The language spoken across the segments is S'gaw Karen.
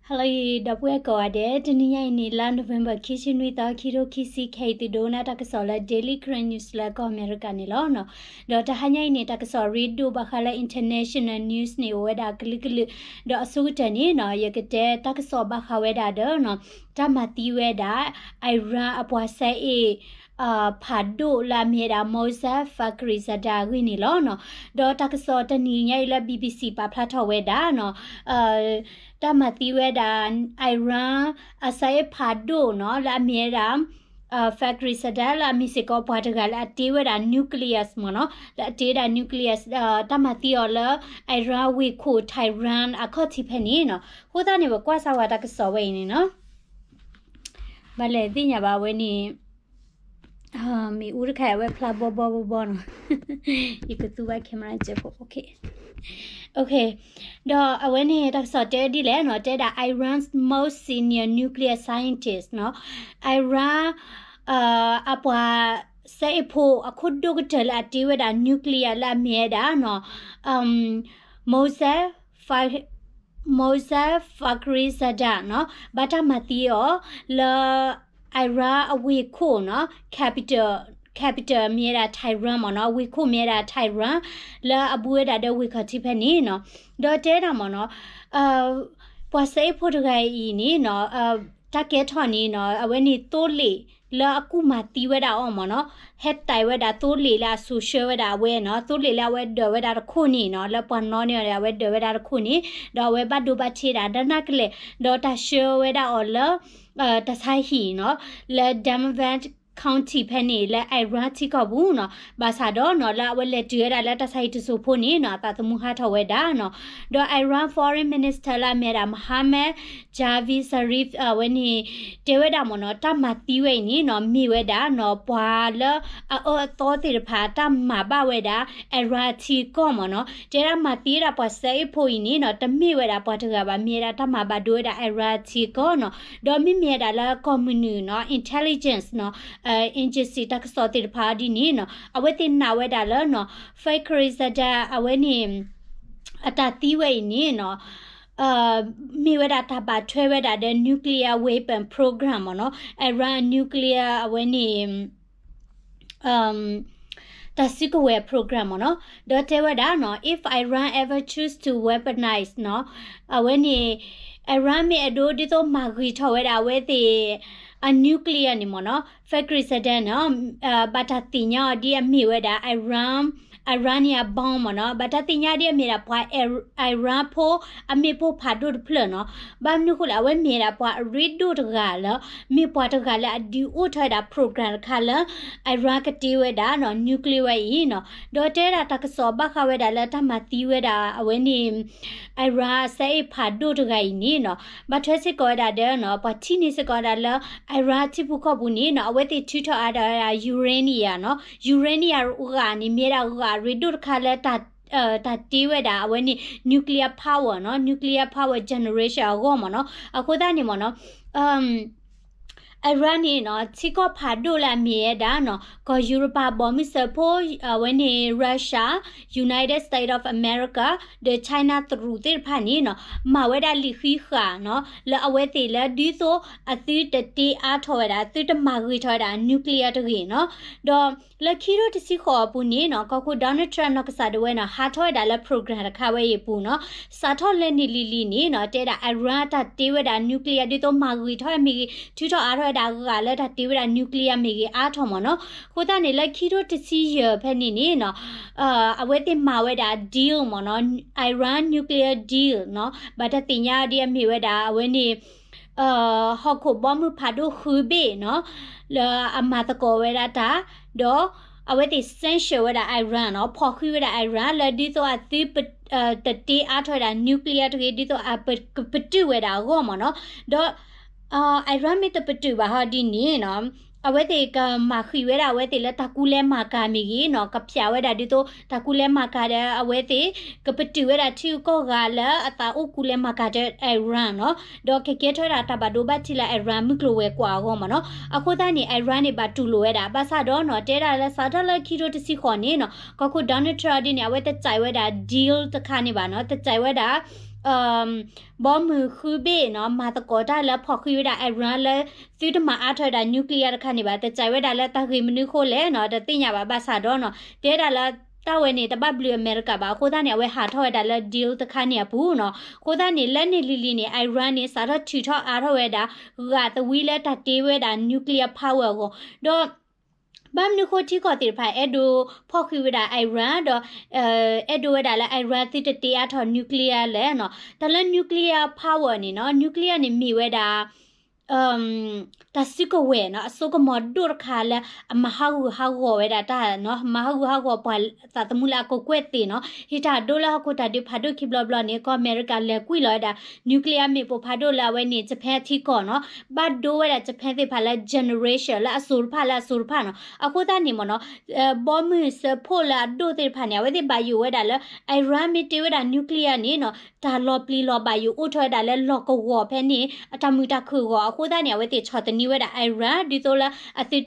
Hello ဒီပုၢ်ဝဲၢ်ကိးဂၤဒဲး, တနံၤညါအံၤန့ၣ် လါ November ခံဆံနွံသီ ခံထိခံဆံခဲအံၤ သုဒိကနၣ်တၢ်ကစီၣ်လၢ Daily Karen News လၢကီၢ်အမဲရကၤန့ၣ်လီၤ. ဒီးတဟါညါအံၤန့ၣ် တၢ်ကစီၣ်ရ့ဒိၣ်ဘၣ်ဃးလၢ international news န့ၣ် အိၣ်ဝဲဒၣ်ကလုာ်ကလုာ်, ဒီးအဆိကတၢၢ်န့ၣ်နီၤ ယကတဲတၢ်ကစီၣ်ဘၣ်ဃးဝဲဒၣ်ဒီးနီၤ တၢ်မၤသံဝဲဒၣ် Iran အပှၤစဲအ့ၣ် ဖးဒိၣ်လၢအမ့ၢ်ဝဲဒၣ် Mohsen Fakhrizada အဂ့ၢ်န့ၣ်လီၤနီၤ. ဒီးတၢ်ကစီၣ်တနံၤညါအံၤလၢ BBC ပာ်ဖျါထီၣ်ဝဲဒၣ်နီၤ တၢ်မၤသံဝဲဒၣ် Iran အစဲအ့ၣ်ဖးဒိၣ်နီၤ လၢအမ့ၢ်ဝဲဒၣ် Fakhrizada လၢအမ့ၢ်စ့ၢ်ကီးပှၤတဂၤလၢအတ့ဝဲဒၣ် nucleus မ့ၢ်နီၤ, လၢအတ့ဝဲဒၣ် nucleus တၢ်မၤသံအီၤလၢ Iran ဝ့ၢ်ခိၣ် Tehran အခီၣ်ထံးဖဲန့ၣ်နီၤ. အဃိသတးန့ၣ် ပကွၢ်စၢ်ဝဲတၢ်ကစီၣ်ဝဲအံၤန့ၣ်နီၤ ဘၣ်လဲၣ်သ့ၣ်ညါဘၣ်ဝဲန့ၣ် မ့ၣ်အူတခါအံၤ အဝဲဖျါဘီဘီဘီဘီနီၤ ယကသူဘၣ် camera ကဲဖိ ဒီးအဝဲန့ၣ် တၢ်ကစီၣ်တဲဒ်လဲၣ်နီၤ တဲဒၣ် Iran's most senior nuclear scientist နီၤ, Iran အပှၤစဲအ့ၣ်ဖိအခိၣ်ဒိၣ်ကတၢၢ်လၢအတ့ဝဲဒၣ် nuclear လၢအမ့ၢ်ဝဲဒၣ်နီၤ Mohsen Mohsen Fakhrizada နီၤ ဘၣ်တၢ်မၤသံအီၤလၢ Iran အဝ့ၢ်ခိၣ်နီၤ capital capital မ့ၢ်ဝဲဒၣ် Tehran မ့ၢ်နီၤ, အဝ့ၢ်ခိၣ်မ့ၢ်ဝဲဒၣ် Tehran လၢအဘူးဝဲဒၣ်ဒီးဝ့ၢ်ခီၣ်ထံးဖဲန့ၣ်နီၤ. ဒီးတဲဒၣ်မ့ၢ်နီၤ ပှၤစဲအ့ၣ်ဖိတဂၤအံၤန့ၣ်နီၤ တၢ်ကဲထီၣ်န့ၣ်နီၤ အဝဲန့ၣ်သိလ့ၣ်လၢအကူၣ်မၤသံဝဲဒၣ်အီၤမ့ၢ်နီၤ, ဟဲတဲဝဲဒၣ်သိလ့ၣ်လၢအစိာ်ဆှၢဝဲဒၣ်အဝဲနီၤ, သိလ့ၣ်လၢအဝဲဒၢးဝဲဒၣ်တခိၣ်န့ၣ်နီၤ, လၢပှၤနီၣ်န့ၢ်အီၤဒီး အဝဲဒၢးဝဲဒၣ်တခိၣ်န့ၣ်, ဒီးအဝဲဘၣ်ဒိဘၣ်ထံးဒၣ်ဒီးနၢ်ကလဲာ်, ဒီးတၢ်ဆှၢဝဲဒၣ်အီၤလၢ တၢ်ဆါဟံၣ်နီၤ, လၢ Damavand County ဖဲန့ၣ် လၢ Iran ထံကီၢ်ပူၤနီၤ, ဘၣ်ဆၣ်ဒီးနီၤ လၢအဝဲလဲၤတုၤဝဲဒၣ်လၢတၢ်ဆါဟံၣ်တစိၢ်ဖိန့ၣ်နီၤ အသးသမူဟးထီၣ်ဝဲဒၣ်နီၤ, ဒီး Iran Foreign Minister လၢအမ့ၢ်ဝဲဒၣ် Mohammad Javad Zarif အဝဲန့ၣ် တဲဝဲဒၣ်မ့ၢ်နီၤ တၢ်မၤသံဝဲအံၤန့ၣ်နီၤ မ့ၢ်ဝဲဒၣ်နီၤ ပှၤလၢအအၢအသီသ့ၣ်တဖၣ် တၢ်မၤဘၣ်ဝဲဒၣ် Iran ထံကီၢ်မ့ၢ်နီၤ, တဲဒၣ်မၤသံဝဲဒၣ်ပှၤစဲအ့ၣ်ဖိအံၤန့ၣ်နီၤ တမ့ၢ်ဝဲဒၣ်ပှၤတဂၤဘၣ် မ့ၢ်ဝဲဒၣ်တၢ်မၤဘၣ်ဒိဝဲဒၣ် Iran ထံကီၢ်နီၤ, ဒီးမ့မ့ၢ်ဝဲဒၣ်လၢကီၢ်မုၢ်နုာ်နီၤ intelligence နီၤ agency တၢ်ကစီၣ်သ့ၣ်တဖၣ်အီၤဒ်န့ၣ်နီၤ အဝဲသ့ၣ်နာ်ဝဲဒၣ်လၢနီၤ Fakhrizada အဝဲန့ၣ် အတၢ်သံဝဲအံၤန့ၣ်နီၤ မ့ၢ်ဝဲဒၣ်တၢ်ဘၣ်ထွဲဝဲဒၣ်ဒီး nuclear weapon program မ့ၢ်နီၤ, Iran nuclear အဝဲန့ၣ် တၢ်စုကဝဲၤ program မ့ၢ်နီၤ, ဒီးတဲဝဲဒၣ်နီၤ if Iran ever choose to weaponize နီၤ, အဝဲန့ၣ် Iran မ့ၢ်အဲၣ်ဒိးဒ်သိးမၤဂ့ၤထီၣ်ဝဲဒၣ်အဝဲသ့ၣ် အ nuclear န့ၣ်မ့ၢ်နီၤ Fakhrizada နီၤ ဘၣ်တၢ်သ့ၣ်ညါအီၤဒ်အမ့ၢ်ဝဲဒၣ် Iran Iranian bomb မ့ၢ်နီၤ, ဘၣ်တၢ်သ့ၣ်ညါဒ်အမ့ၢ်ဒၣ်ပှၤ Iran ဖိအမ့ၣ်ပိၢ်ဖးဒိၣ်တဖျၢၣ်နီၤ, ဘၣ်မနုၤအဃိလဲၣ် အဝဲမ့ၢ်ဒၣ်ပှၤအရ့ဒိၣ်တဂၤလၢ မ့ၢ်ပှၤတဂၤလၢအဒုးအိၣ်ထီၣ်ဝဲဒၣ် program တခါလၢ Iran ကတ့ဝဲဒၣ်နီၤ nuclear ဝဲအံၤနီၤ, ဒီးတဲဒၣ်တၢ်ကစီၣ်ဘၣ်ဃးဝဲဒၣ်လၢတၢ်မၤသံဝဲဒၣ်အဝဲန့ၣ် Iran အစဲအ့ၣ်ဖးဒိၣ်တဂၤအံၤန့ၣ်နီၤ, ဘၣ်ထွဲစ့ၢ်ကီးဝဲဒၣ်ဒီးနီၤ ပှၤထံၣ်န့ၢ်စ့ၢ်ကီးဝဲဒၣ်လၢ Iran ထံပူၤကီၢ်ပူၤန့ၣ်နီၤ အဝဲသ့ၣ်ထုးထီၣ်အါထီၣ်ဝဲဒၣ် uranium နီၤ, uranium ဂၤန့ၣ် မ့ၢ်ဝဲဒၣ်ဂၤရ့ဒိၣ်တခါလၢ တၢ်တ့ဝဲဒၣ်အဝဲန့ၣ် nuclear power နီၤ, nuclear power generation အဂီၢ်မ့ၢ်နီၤ, အဃိသတးန့ၣ်မ့ၢ်နီၤ Iran န့ၣ်နီၤ ထံကီၢ်ဖးဒိၣ်လၢအမ့ၢ်ဝဲဒၣ်နီၤ ကီၢ်ယူရပၤဘီမုၢ်စၢဖှိၣ် အဝဲန့ၣ် Russia, United States of America ဒီး China တရူးသ့ၣ်တဖၣ်န့ၣ်နီၤ မၤဝဲဒၣ်လံာ်ဃံးဃာ်နီၤ လၢအဝဲသ့ၣ်လၢဒ်သိးအသုတတ့အါထီၣ်ဝဲဒၣ် အသုတမၤဂ့ၤထီၣ်ဝဲဒၣ် nuclear တဂ့ၤနီၤ, ဒီးလၢခံထိတဆံဃိးအပူၤန့ၣ်နီၤ ကီၢ်ခိၣ် Donald Trump နီၢ်ကစၢ်ဒၣ်ဝဲနီၤ ဟးထီၣ်ဝဲဒၣ်လၢ program တခါဝဲအံၤအပူၤနီၤ စးထီၣ်လၢန့ၣ်လံၤလံၤန့ၣ်နီၤ တဲဒၣ် Iran တၢ်တ့ဝဲဒၣ် nuclear ဒ်သိးမၤဂ့ၤထီၣ်မ့ၢ်ဂ့ၤ ထုးထီၣ်အါထီၣ်ဝဲဒၣ်ဂၤလၢတၢ်တ့ဝဲဒၣ် nuclear မ့ၢ်ဂ့ၤအါထီၣ်မ့ၢ်နီၤ, အဃိသတးန့ၣ် လၢခံထိတဆံယဲၢ်ဖဲန့ၣ်န့ၣ်နီၤ အဝဲသ့ၣ်မၤဝဲဒၣ် deal မ့ၢ်နီၤ Iran nuclear deal နီၤ ဘၣ်တၢ်သ့ၣ်ညါဒ်အမ့ၢ်ဝဲဒၣ် အဝဲန့ၣ် ဟီၣ်ခိၣ်ဘီမုၢ်ဖးဒိၣ်ဃုဘ့ၣ်နီၤ လၢအမၤသကိးဝဲဒၣ်တၢ် ဒီးအဝဲသ့ၣ် sanction ဝဲဒၣ် Iran နီၤ ဖီၣ်ဃံးဝဲဒၣ် Iran လၢဒ်သိးအသု တတ့အါထီၣ်ဝဲဒၣ် nuclear တဂ့ၤ ဒ်သိးအပတုာ်ဝဲဒၣ်အဂီၢ်မ့ၢ်နီၤ ဒီး Iran မ့ၢ်တပတုာ်ဘၣ်ဟီဒ်န့ၣ်နီၤ အဝဲသ့ၣ်ကမၤဃံးဝဲဒၣ်အဝဲသ့ၣ်လၢတၢ်ကူလဲမၤကၤမ့ၢ်ဂ့ၤနီၤ ကဖျးဝဲဒၣ်ဒ်သိးတၢ်ကူလဲမၤကၤဒီးအဝဲသ့ၣ် ကပတုာ်ဝဲဒၣ်ထံဂုၤကီၢ်ဂၤလၢအသးအိၣ်ကူလဲမၤကၤဒီး Iran နီၤ ဒီးကကဲထီၣ်ဝဲဒၣ်တၢ်ဘၣ်ဒိဘၣ်ထံးလၢ Iran မုၢ်ကျိၤဝဲၤကွာ်အဂီၢ်မ့ၢ်နီၤ အဃိသတးန့ၣ် Iran န့ၣ် ဘၣ်တူၢ်လိာ်ဝဲဒၣ် ဘၣ်ဆၣ်ဒီးနီၤ တဲဒၣ်လၢစးထီၣ်လၢခံထိတဆံဃိးန့ၣ်နီၤ ကီၢ်ခိၣ် Donald Trump ဒ်န့ၣ် အဝဲတစဲးဝဲဒၣ် deal တခါန့ၣ်ဘၣ်နီၤ တစဲးဝဲဒၣ် ဘီမုၢ်ဃုဘ့ၣ်နီၤ မၤသကိးတၢ်လၢဖီၣ်ဃံးဝဲဒၣ် Iran လၢ သုတမၤအါထီၣ်ဝဲဒၣ် nuclear တခါန့ၣ်ဘၣ် တစဲးဝဲဒၣ်လၢတၢ်ဂ့ၢ်မနုၤဃိလဲၣ်နီၤ တသ့ၣ်ညါဘၣ် ဘၣ်ဆၣ်ဒီးနီၤ တဲဒၣ်လၢ တၢ်ဝဲန့ၣ် တဘၣ်ဘျုးအမဲရကၤဘၣ် အဃိသတးန့ၣ် အဝဲဟးထီၣ်ဝဲဒၣ်လၢ deal တခါန့ၣ်အပူၤနီၤ အဃိသတးန့ၣ် လၢန့ၣ်လံၤလံၤန့ၣ် Iran န့ၣ် စးထီၣ်ထုးထီၣ်အါထီၣ်ဝဲဒၣ် ဂာ်သဝံလၢတၢ်တ့ဝဲဒၣ် nuclear power အဂီၢ် ဒီး ဘၣ်မနုၤဃိထံကီၢ်သ့ၣ်တဖၣ် အဲၣ်ဒိးဖီၣ်ဃံးဝဲဒၣ် Iran ဒီး အဲၣ်ဒိးဝဲဒၣ်လၢ Iran သုတတ့အါထီၣ် nuclear လဲၣ်နီၤ တၢ်လၢ nuclear power န့ၣ်နီၤ nuclear န့ၣ်မ့ၢ်ဝဲဒၣ် တၢ်စုကဝဲၤနီၤ အစိကမီၤဒိၣ်တခါလၢ အမၤဟးဂူာ်ဟးဂီၤဝဲဒၣ်တၢ်နီၤ မၤဟးဂူာ်ဟးဂီၤပှၤသးသမူလၢအကကွဲၢ်သ့ၣ်နီၤ ဟ့ၣ်တၢ်ဒိလၢဟီၣ်ခိၣ်တၢ်ဒုးဖးဒိၣ်ခံဘျီဘျီန့ၣ် ကီၢ်အမဲရကၤလဲၤကွံာ်လီၤဝဲဒၣ် nuclear မ့ၣ်ပိၢ်ဖးဒိၣ်လၢအဝဲန့ၣ် Japan ထံကီၢ်နီၤ ဘၣ်ဒိဝဲဒၣ် Japan သ့ၣ်တဖၣ်လၢ generation လၢအစိၤတဖၣ်လၢအစိၤတဖၣ်နီၤ အဃိသတးန့ၣ်မ့ၢ်နီၤ ဘီမုၢ်စၢဖှိၣ်လၢအဒိၣ်သ့ၣ်တဖၣ်န့ၣ် အဝဲသ့ၣ်ဘၣ်ယိၣ်ဝဲဒၣ်လၢ Iran မ့ၢ်တ့ဝဲဒၣ် nuclear န့ၣ်နီၤ တၢ်လီၤပျံၤလီၤဘၣ်ယိၣ်အိၣ်ထီၣ်ဝဲဒၣ်လၢလီၢ်ကဝီၤဖဲန့ၣ် အတၢ်မုာ်တၢ်ခုၣ်အဂီၢ် အဃိသတးန့ၣ် အဝဲသ့ၣ်ဆီၣ်သနံးဝဲဒၣ် Iran ဒ်သိးလၢအသု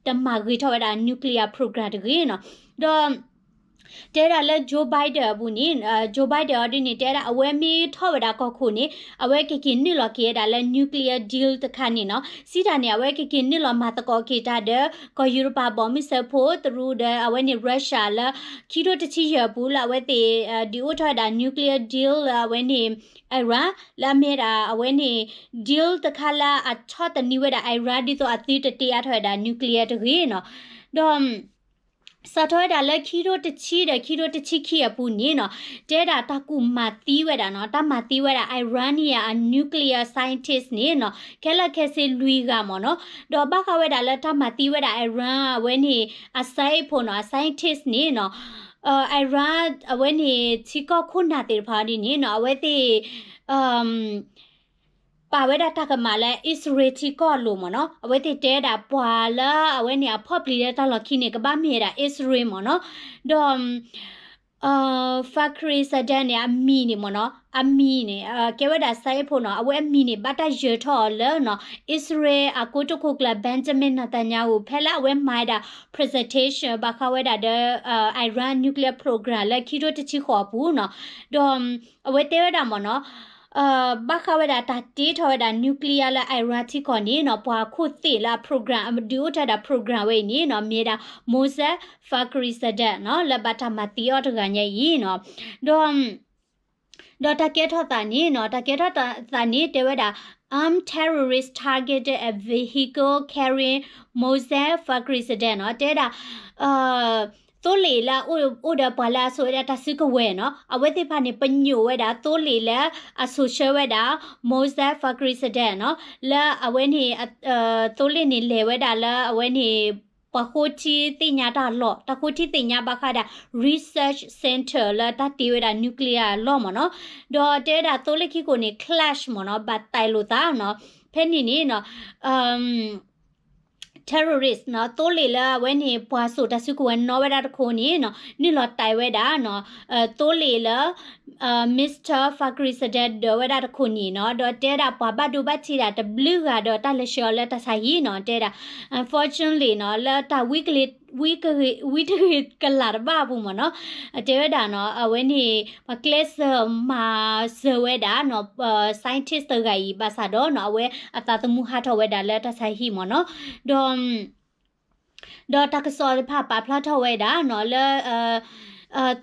တမၤဂ့ၤထီၣ်ဝဲဒၣ် nuclear program တဂ့ၤနီၤ ဒီး တဲဒၣ်လၢ Joe Biden အပူၤန့ၣ် Joe Biden အီၤဒ်န့ၣ် တဲဒၣ်အဝဲမ့ၢ်ထီၣ်ဝဲဒၣ်ကီၢ်ခိၣ်န့ၣ် အဝဲကက့ၤနုာ်လီၤက့ၤဝဲဒၣ်လၢ nuclear deal တခါန့ၣ်နီၤ စံးတၢ်န့ၣ် အဝဲကက့ၤနုာ်လီၤမၤသကိးက့ၤတၢ်ဒီး ကီၢ်ယူရပၤဘီၣ်မုၢ်စၢဖှိၣ်တရူးဒီး အဝဲန့ၣ် Russia လၢ ခံထိတဆံယဲၢ်အပူၤလၢအဝဲသ့ၣ် ဒုးအိၣ်ထီၣ်ဝဲဒၣ် nuclear deal လၢအဝဲန့ၣ် Iran လၢအမ့ၢ်ဒၣ်အဝဲန့ၣ် deal တခါလၢအဆီၣ်သနံးဝဲဒၣ် Iran ဒ်သိးအသုတတ့အါထီၣ်ဝဲဒၣ် nuclear တဂ့ၤနီၤ ဒီး စးထီၣ်ဝဲဒၣ်လၢခံထိတဆံဒီးခံထိတဆံခံအပူၤန့ၣ်နီၤ တဲဒၣ်တၢ်ကူၣ်မၤသံဝဲဒၣ်နီၤ တၢ်မၤသံဝဲဒၣ် Iranian အ nuclear scientist န့ၣ်နီၤ ခဲလၢာ်ခဲဆ့လွံၢ်ဂၤမ့ၢ်နီၤ ဒီးဘၣ်ဃးဝဲဒၣ်လၢတၢ်မၤသံဝဲဒၣ် Iran အဝဲန့ၣ် အစဲးဖိနီၤ အ scientist န့ၣ်နီၤ Iran အဝဲန့ၣ် ထံကီၢ်ခိၣ်နၢ်သ့ၣ်တဖၣ်ဒ်န့ၣ်နီၤ အဝဲသ့ၣ် ပာ်ဝဲဒၣ်တၢ်ကမၣ်လၢ အံၣ်စရ့လးထံကီၢ်အလိၤမ့ၢ်နီၤ အဝဲသ့ၣ်တဲဒၣ်ပှၤလၢအဝဲန့ၣ်အဖီၣ်ပျံၤလၢတၢ်လီၢ်ခံန့ၣ် ကဘၣ်မ့ၢ်ဝဲဒၣ်အံၣ်စရ့လးမ့ၢ်နီၤ ဒီး Fakhrizadeh န့ၣ် အမံၤန့ၣ်မ့ၢ်နီၤ အမံၤန့ၣ် ကဲဝဲဒၣ်စဲးဖိနီၤ အဝဲအမံၤန့ၣ် ဘၣ်တၢ်ယၢၤထီၣ်အီၤလၢနီၤ အံၣ်စရ့လးအကိတိာ်ခိၣ်ကျၢၢ် Benjamin Netanyahu ဖဲလၢအဝဲမၤဝဲဒၣ် presentation ဘၣ်ဃးဝဲဒၣ်ဒီး Iran nuclear program လၢခံထိတဆံဃိးအပူၤနီၤ ဒီး အဝဲတဲဝဲဒၣ်မ့ၢ်နီၤ ဘၣ်ဃးဝဲဒၣ်တၢ်တ့ထီၣ်ဝဲဒၣ် nuclear လၢ Iran ထံကီၢ်န့ၣ်နီၤ ပှၤခိၣ်သ့ၣ်လၢအ program ဒုးအိၣ်ထီၣ်ဝဲဒၣ် program ဝဲအံၤန့ၣ်နီၤ မ့ၢ်ဝဲဒၣ် Mohsen Fakhrizadeh နီၤ လၢဘၣ်တၢ်မၤသံအီၤတဂၤညါအံၤနီၤ ဒီး ဒီးတၢ်ကဲထီၣ်သးန့ၣ်နီၤ တၢ်ကဲထီၣ်သးန့ၣ် တဲဝဲဒၣ် armed terrorist targeted a vehicle carrying Mohsen Fakhrizadeh နီၤ တဲဒၣ် သိလ့ၣ်လၢအအိၣ်ဒီးပှၤလၢအစိာ်ဝဲဒၣ်တၢ်စုကဝဲၤနီၤ အဝဲသ့ၣ်တဖၣ်န့ၣ် ပညိၣ်ဝဲဒၣ်သိလ့ၣ်လၢအစိာ်ဆှၢဝဲဒၣ် Mohsen Fakhrizadeh နီၤ လၢအဝဲန့ၣ် သိလ့ၣ်န့ၣ်လဲၤဝဲဒၣ်လၢအဝဲန့ၣ် ပှၤဃိထံသ့ၣ်ညါတၢ်လီၢ် တၢ်ဃိထံသ့ၣ်ညါဘၣ်ဃးဒၣ် research center လၢတၢ်တ့ဝဲဒၣ် nuclear အလီၢ်မ့ၢ်နီၤ ဒီးတဲဝဲဒၣ်သိလ့ၣ်ခံခိၣ်န့ၣ် clash မ့ၢ်နီၤ ဘၣ်တဲလိာ်သးနီၤ ဖဲန့ၣ်န့ၣ်နီၤ terrorist နီၤ သိလ့ၣ်လၢအဝဲန့ၣ် ပှၤစိာ်တၢ်စုကဝဲၤနီၣ်ဝဲဒၣ်တခိၣ်န့ၣ်နီၤ နုာ်လီၤတဲဝဲဒၣ်နီၤ သိလ့ၣ်လၢ Mr Fakhrizadeh ဒၢးဝဲဒၣ်တခိၣ်န့ၣ်နီၤ ဒီးတဲဒၣ်ပှၤဘၣ်ဒိဘၣ်ထံးဒၣ်တဘျုးဂၤဒီးတၢ်လဲၤဆှၢအီၤလၢတၢ်ဆါဟံၣ်နီၤ တဲဒၣ် unfortunately နီၤ လၢတၢ်ဝံ ဝံတဂ့ၤကလးတဘၣ်အပူၤမ့ၢ်နီၤ တဲဝဲဒၣ်နီၤ အဝဲန့ၣ် ပှၤကျဲးစၢးမၤစၢၤဝဲဒၣ်နီၤ scientist တဂၤအံၤ ဘၣ်ဆၣ်ဒီးနီၤ အဝဲအသးသမူဟးထီၣ်ဝဲဒၣ်လၢတၢ်ဆါဟံၣ်မ့ၢ်နီၤ ဒီး ဒီးတၢ်ကစီၣ်တဖၣ်ပာ်ဖျါထီၣ်ဝဲဒၣ်နီၤ လၢ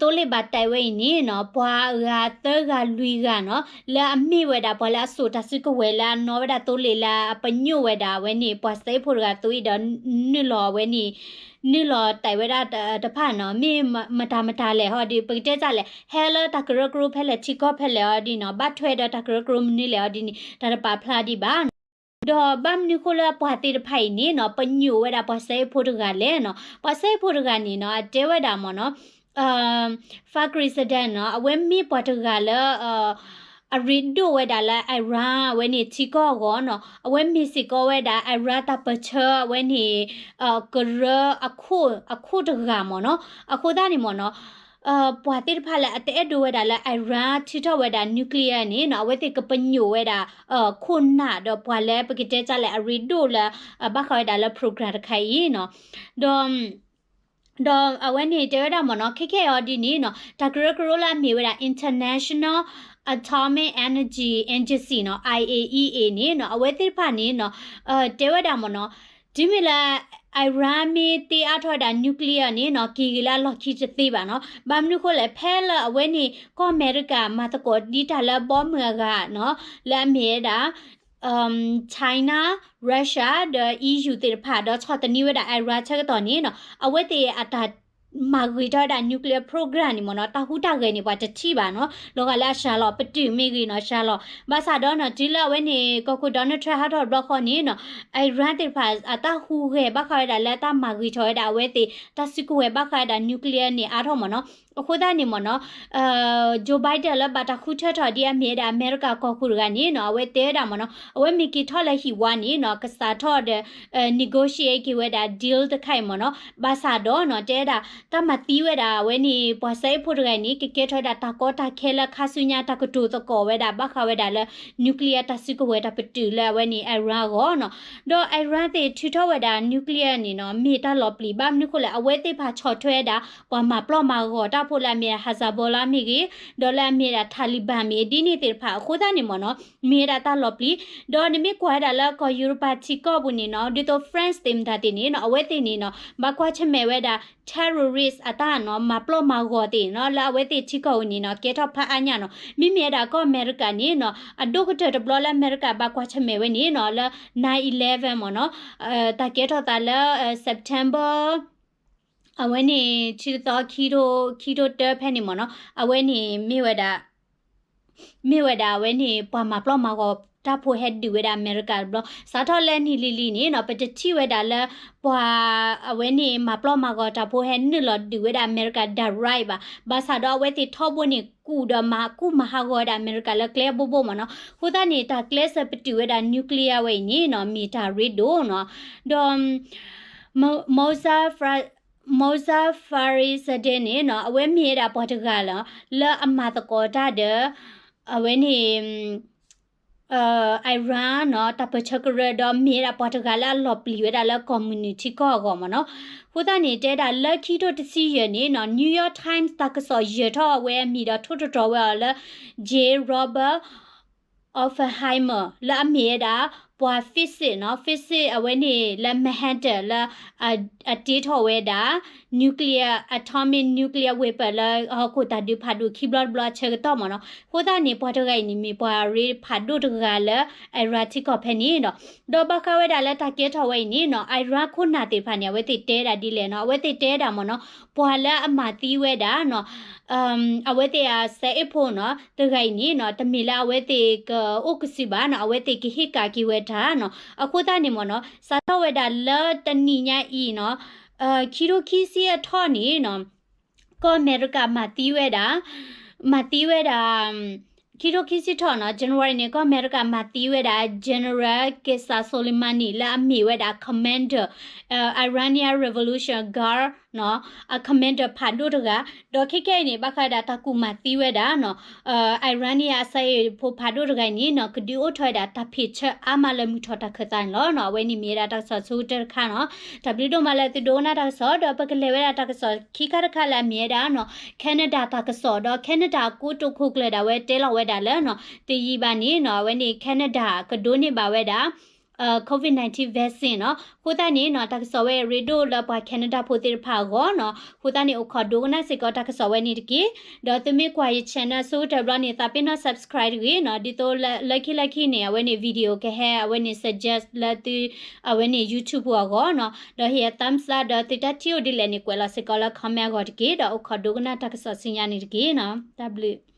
သိလ့ၣ်ဘၣ်တဲဝဲအံၤန့ၣ်နီၤ ပှၤဂၤသၢဂၤလွံၢ်ဂၤနီၤ လၢအမ့ၢ်ဝဲဒၣ်ပှၤလၢအစိာ်တၢ်စုကဝဲၤလၢအနီၣ်ဝဲဒၣ်သိလ့ၣ်လၢအပညိၣ်ဝဲဒၣ်အဝဲန့ၣ် ပှၤစဲးဖိတဂၤသိအံၤဒီး နုာ်လီၤအဝဲန့ၣ် နုာ်လီၤတဲဝဲဒၣ်တဖၣ်နီၤ မ့ၢ်မတၤမတၤလဲၣ်ဟီဒ် ပကတဲတၢ်လဲၣ် ဟဲလၢတၢ်ကရၢကရိဖဲလဲၣ်ထံကီၢ်ဖဲလဲၣ်အီၤဒ်နီၤ ဘၣ်ထွဲဒီးတၢ်ကရၢကရိမနုၤလဲၣ်အီၤဒ်န့ၣ် တၢ်တပာ်ဖျါဒံးဘၣ်နီၤ ဒီးဘၣ်မနုၤဃိလၢပှၤသ့ၣ်တဖၣ်အံၤန့ၣ်နီၤ ပညိၣ်ဝဲဒၣ်ပှၤစဲးဖိတဂၤလဲၣ်နီၤ ပှၤစဲးဖိတဂၤန့ၣ်နီၤ အတဲဝဲဒၣ်မ့ၢ်နီၤ Fakhrizadeh နီၤ အဝဲမ့ၢ်ပှၤတဂၤလၢ အရ့ဒိၣ်ဝဲဒၣ်လၢ Iran အဝဲန့ၣ်ထံကီၢ်အဂီၢ်နီၤ အဝဲမ့ၢ်စ့ၢ်ကီးဝဲဒၣ် Iran တၢ်ပၢၢ်ဆၢအဝဲန့ၣ် ကရၢအခိၣ်တဂၤမ့ၢ်နီၤ အဃိသတးန့ၣ်မ့ၢ်နီၤ ပှၤသ့ၣ်တဖၣ်လၢအတအဲၣ်ဒိးဝဲဒၣ်လၢ Iran ထုးထီၣ်ဝဲဒၣ် nuclear န့ၣ်နီၤ အဝဲသ့ၣ်ကပညိၣ်ဝဲဒၣ် ခိၣ်နၢ်ဒီးပှၤလၢပကတဲတၢ်လဲၣ် အရ့ဒိၣ်လၢ ဘၣ်ဃးဝဲဒၣ်လၢ program တခါအံၤနီၤ ဒီး ဒီးအဝဲန့ၣ်တဲဝဲဒၣ်မ့ၢ်နီၤ ခဲခဲအံၤဒ်န့ၣ်နီၤ တၢ်ကရၢကရိလၢအမ့ၢ်ဝဲဒၣ် International Atomic Energy Agency နီၤ I A E A န့ၣ်နီၤ အဝဲသ့ၣ်တဖၣ်န့ၣ်နီၤ တဲဝဲဒၣ်မ့ၢ်နီၤ တုၤမ့ၢ်လၢ Iran မ့ၢ်တ့အါထီၣ်ဝဲဒၣ် nuclear န့ၣ်နီၤ က့ၤဂ့ၤလၢအလီၢ်ခံတသ့ဘၣ်နီၤ. ဘၣ်မနုၤဃိလဲၣ် ဖဲလၢအဝဲန့ၣ် ကီၢ်အမဲရကၤမၤသကိးဒ်တၢ်လၢဘီမုၢ်အဂၤနီၤ လၢအမ့ၢ်ဝဲဒၣ် China, Russia ဒီး E U သ့ၣ်တဖၣ် ဒီးဆီၣ်သနံးဝဲဒၣ် Iran ဆၢကတီၢ်န့ၣ်နီၤ အဝဲသ့ၣ်အတၢ်မၤဂ့ၤထီၣ်ဝဲဒၣ် nuclear program န့ၣ်မ့ၢ်နီၤ တၢ်ဟူးတၢ်ဂဲၤန့ၣ် ပှၤတထံၣ်ဘၣ်နီၤ လီၤဂာ်လၢအစှၤလီၤ ပတုာ်မ့ၢ်ဂ့ၤနီၤ စှၤလီၤ ဘၣ်ဆၣ်ဒီးနီၤ တုၤလၢအဝဲန့ၣ် ကီၢ်ခိၣ် Donald Trump ဟးထီၣ်တဘျီဃီန့ၣ်နီၤ Iran သ့ၣ်တဖၣ် အတၢ်ဟူးဂဲၤဘၣ်ဃးဝဲဒၣ်လၢတၢ်မၤဂ့ၤထီၣ်ဝဲဒၣ်အဝဲသ့ၣ် တၢ်စုကဝဲၤဘၣ်ဃးဝဲဒၣ် nuclear န့ၣ်အါထီၣ်မ့ၢ်နီၤ အဃိသတးန့ၣ်မ့ၢ်နီၤ Joe Biden လၢဘၣ်တၢ်ဃုထၢထီၣ်ဒ်အမ့ၢ်ဝဲဒၣ် အမဲရကၤကီၢ်ခိၣ်တဂၤန့ၣ်နီၤ အဝဲတဲဝဲဒၣ်မ့ၢ်နီၤ အဝဲမ့ၢ်က့ၤထီၣ်လၢဟံၣ်ဝါန့ၣ်နီၤ ကစးထီၣ်ဒီး negotiate က့ၤဝဲဒၣ် deal တခါအံၤမ့ၢ်နီၤ ဘၣ်ဆၣ်ဒီးနီၤ တဲဝဲဒၣ် တၢ်မၤသံဝဲဒၣ်အဝဲန့ၣ် ပှၤစဲအ့ၣ်ဖိတဂၤန့ၣ် ကကဲထီၣ်ဝဲဒၣ်တၢ်ကီတၢ်ခဲလၢခါဆူညါ တၢ်ကတိၤသကိးဝဲဒၣ် ဘၣ်ဃးဝဲဒၣ်လၢ nuclear တၢ်စုကဝဲၤတၢ်ပတုာ်လၢအဝဲန့ၣ် Iran အဂီၢ်နီၤ ဒီး Iran သ့ၣ်ထုးထီၣ်ဝဲဒၣ် nuclear န့ၣ်နီၤ မ့ၢ်တၢ်လီၤပျံၤ ဘၣ်မနုၤဃိလဲၣ် အဝဲသ့ၣ်တဖၣ်ဆီၣ်ထွဲဝဲဒၣ် ပှၤမၤပျီၢ်မၤဂီၤတၢ်ဖိလၢအမ့ၢ်ဒၣ် Hezbollah မ့ၢ်ဂ့ၤ ဒီးလၢအမ့ၢ်ဒၣ် Taliban မ့ၢ်ဒ်န့ၣ်သ့ၣ်တဖၣ် အဃိသတးန့ၣ်မ့ၢ်နီၤ မ့ၢ်ဝဲဒၣ်တၢ်လီၤပျံၤ ဒီးနမ့ၢ်ကွၢ်ဝဲဒၣ်လၢကီၢ်ယူရပၤထံကီၢ်ပူၤန့ၣ်နီၤ ဒ်သိး France သ့ၣ်မတၤသ့ၣ်န့ၣ်နီၤ အဝဲသ့ၣ်န့ၣ်နီၤ ဘၣ်ကွၢ်ဆၢၣ်မဲာ်ဝဲဒၣ် terrorist အတၢ်နီၤ မၤပျီၢ်မၤဂီၤသ့ၣ်နီၤ လၢအဝဲသ့ၣ်ထံကီၢ်ပူၤန့ၣ်နီၤ ကဲထီၣ်ဖးအါညါနီၤ မ့မ့ၢ်ဝဲဒၣ်ကီၢ်အမဲရကၤန့ၣ်နီၤ အဒိၣ်ကတၢၢ်တဘျီလၢအမဲရကၤဘၣ်ကွၢ်ဆၢၣ်မဲာ်ဝဲန့ၣ်နီၤ လၢ nine eleven မ့ၢ်နီၤ တၢ်ကဲထီၣ်သးလၢ September အဝဲန့ၣ် ထံတသီ ခံထိ ခံထိတၢဖဲန့ၣ်မ့ၢ်နီၤ အဝဲန့ၣ်မ့ၢ်ဝဲဒၣ် မ့ၢ်ဝဲဒၣ်အဝဲန့ၣ် ပှၤမၤပျီၢ်မၤဂီၤတၢ်ဖိဟဲဒုးဝဲဒၣ်အမဲရကၤတဘျီ စးထီၣ်လၢနံၣ်လံၤလံၤန့ၣ်နီၤ ပတထံၣ်ဝဲဒၣ်လၢ ပှၤ အဝဲန့ၣ်မၤပျီၢ်မၤဂီၤတၢ်ဖိဟဲနုာ်လီၤဒုးဝဲဒၣ်အမဲရကၤ direct ဘၣ် ဘၣ်ဆၣ်ဒီးအဝဲသ့ၣ်ထီဘိန့ၣ် ကူၣ်ဒီးမၤကူၣ်မၤဟးဂီၤဝဲဒၣ်အမဲရကၤလၢကျဲအဘိဘိမ့ၢ်နီၤ အဃိသတးန့ၣ် တၢ်ကျဲးစၢးပတုာ်ဝဲဒၣ် nuclear ဝဲအံၤန့ၣ်နီၤ မ့ၢ်တၢ်ရ့ဒိၣ်နီၤ ဒီး Mo- Moza Fra- Moza Farizadeh န့ၣ်နီၤ အဝဲမ့ၢ်ဝဲဒၣ်ပှၤတဂၤလီၤ လၢအမၤသကိးတၢ်ဒီး အဝဲန့ၣ် Iran နီၤ တၢ်ပၢၢ်ဆၢကရၢ ဒီးမ့ၢ်ဝဲဒၣ်ပှၤတဂၤလၢအလီၤပျံၤဝဲဒၣ်လၢကီၢ်မုၢ်နုာ်ထံကီၢ်အဂီၢ်မ့ၢ်နီၤ အဃိသတးန့ၣ် တဲဒၣ်လၢခံထိတဆံယဲၢ်န့ၣ်နီၤ New York Times တၢ်ကစီၣ်ယဲၢ်ထီၣ်အဝဲအမံၤဒီးထိၣ်တတြီၤဝဲအီၤလၢ J Robert Oppenheimer လၢအမ့ၢ်ဝဲဒၣ် ပှၤ physics နီၤ physics အဝဲန့ၣ်လၢ Manhattan လၢ အတ့ထီၣ်ဝဲဒၣ် nuclear atomic nuclear weapon လၢဟီၣ်ခိၣ်တၢ်ဒုးဖးဒိၣ်ခံဘျီတဘျီ အဆၢကတီၢ်မ့ၢ်နီၤ အဃိသတးန့ၣ် ပှၤတဂၤအံၤန့ၣ် မ့ၢ်ပှၤရ့ဖးဒိၣ်တဂၤလၢ Iran ထံကီၢ်ဖဲန့ၣ်ဒီး ဒီးဘၣ်ဃးဝဲဒၣ်လၢတၢ်ကဲထီၣ်ဝဲအံၤန့ၣ်နီၤ Iran ခိၣ်နၢ်သ့ၣ်တဖၣ်န့ၣ် အဝဲသ့ၣ်တဲဒၣ်ဒ်လဲၣ်နီၤ အဝဲသ့ၣ်တဲဒၣ်မ့ၢ်နီၤ ပှၤလၢအမၤသံဝဲဒၣ်နီၤ အဝဲသ့ၣ်အစဲအ့ၣ်ဖိနီၤ တဂၤအံၤန့ၣ်နီၤ တမ့ၢ်လၢအဝဲသ့ၣ်ကအိၣ်ကစုာ်ဘၣ်နီၤ အဝဲသ့ၣ်ကဟ့ၣ်ကၣ်က့ၤဝဲတၢ်နီၤ အဃိသတးန့ၣ်မ့ၢ်နီၤ စးထီၣ်ဝဲဒၣ်လၢတနံၤညါအံၤနီၤ ခံထိခံဆံအထီၣ်န့ၣ်နီၤ ကီၢ်အမဲရကၤမၤသံဝဲဒၣ် မၤသံဝဲဒၣ် ခံထိခံဆံထီၣ်နီၤ January န့ၣ် ကီၢ်အမဲရကၤမၤသံဝဲဒၣ် General Qasem Soleimani လၢအမ့ၢ်ဝဲဒၣ် commander Iranian Revolution Guard နီၤ အ commander ဖးဒိၣ်တဂၤ ဒီးခဲခဲအံၤန့ၣ် ဘၣ်ဃးဝဲဒၣ်တၢ်ကူၣ်မၤသံဝဲဒၣ်နီၤ Iranian အစဲအ့ၣ်ဖိဖးဒိၣ်တဂၤအံၤန့ၣ်နီၤ ကဒုးအိၣ်ထီၣ်ဝဲဒၣ်တၢ်ဖံးဆၢအါမးလၢမုၢ်ထီၣ်တၢ်ခၢၣ်သးန့ၣ်လီၤနီၤ အဝဲန့ၣ်မ့ၢ်ဝဲဒၣ်တၢ်ကစီၣ်ဆိကတၢၢ်တခါနီၤ တၢ်ဘျုးဒိၣ်မးလၢသုဒိကနၣ်တၢ်ကစီၣ် ဒီးပကလဲၤဝဲဒၣ်တၢ်ကစီၣ်ခံခါတခါလၢအမ့ၢ်ဝဲဒၣ်နီၤ Canada တၢ်ကစီၣ် ဒီး Canada အကိတိာ်ခိၣ်ကျၢၢ်ဒၣ်ဝဲတဲလီၤဝဲဒၣ်လၢနီၤ တယံာ်ဘၣ်န့ၣ်နီၤ အဝဲန့ၣ် Canada ကဒိးန့ၢ်ဘၣ်ဝဲဒၣ် COVID nineteen vaccine နီၤ အဃိသတးန့ၣ်နီၤ တၢ်ကစီၣ်ဝဲအံၤရ့ဒိၣ်လၢပှၤ Canada ဖိသ့ၣ်တဖၣ်အဂီၢ်နီၤ အဃိသတးန့ၣ် အိၣ်ခိးဒိကနၣ်စ့ၢ်ကီးတၢ်ကစီၣ်ဝဲန့ၣ်တက့ၢ် ဒီးသုမ့ၢ်ကွၢ်ယ channel ဆိကတၢၢ်ဘျီန့ၣ် သးပ့ၤနီၣ် subscribe တဂ့ၤနီၤ ဒ်သိးလၢခံလၢခံန့ၣ် အဝဲန့ၣ် video ကဟဲ အဝဲန့ၣ် suggest လၢသု အဝဲန့ၣ် YouTube ပူၤအဂီၢ်နီၤ ဒီးဟ့ၣ် thumbs up ဒီးသုတၢ်ထံၣ်အိၣ်ဒ်လဲၣ်န့ၣ် ကွဲးလီၤစ့ၢ်ကီးလၢ comment အဂီၢ်တက့ၢ် ဒီးအိၣ်ခိးဒိကနၣ်တၢ်ကစီၣ်ဆူညါန့ၣ်တက့ၢ်နီၤ တၢ်ဘျုး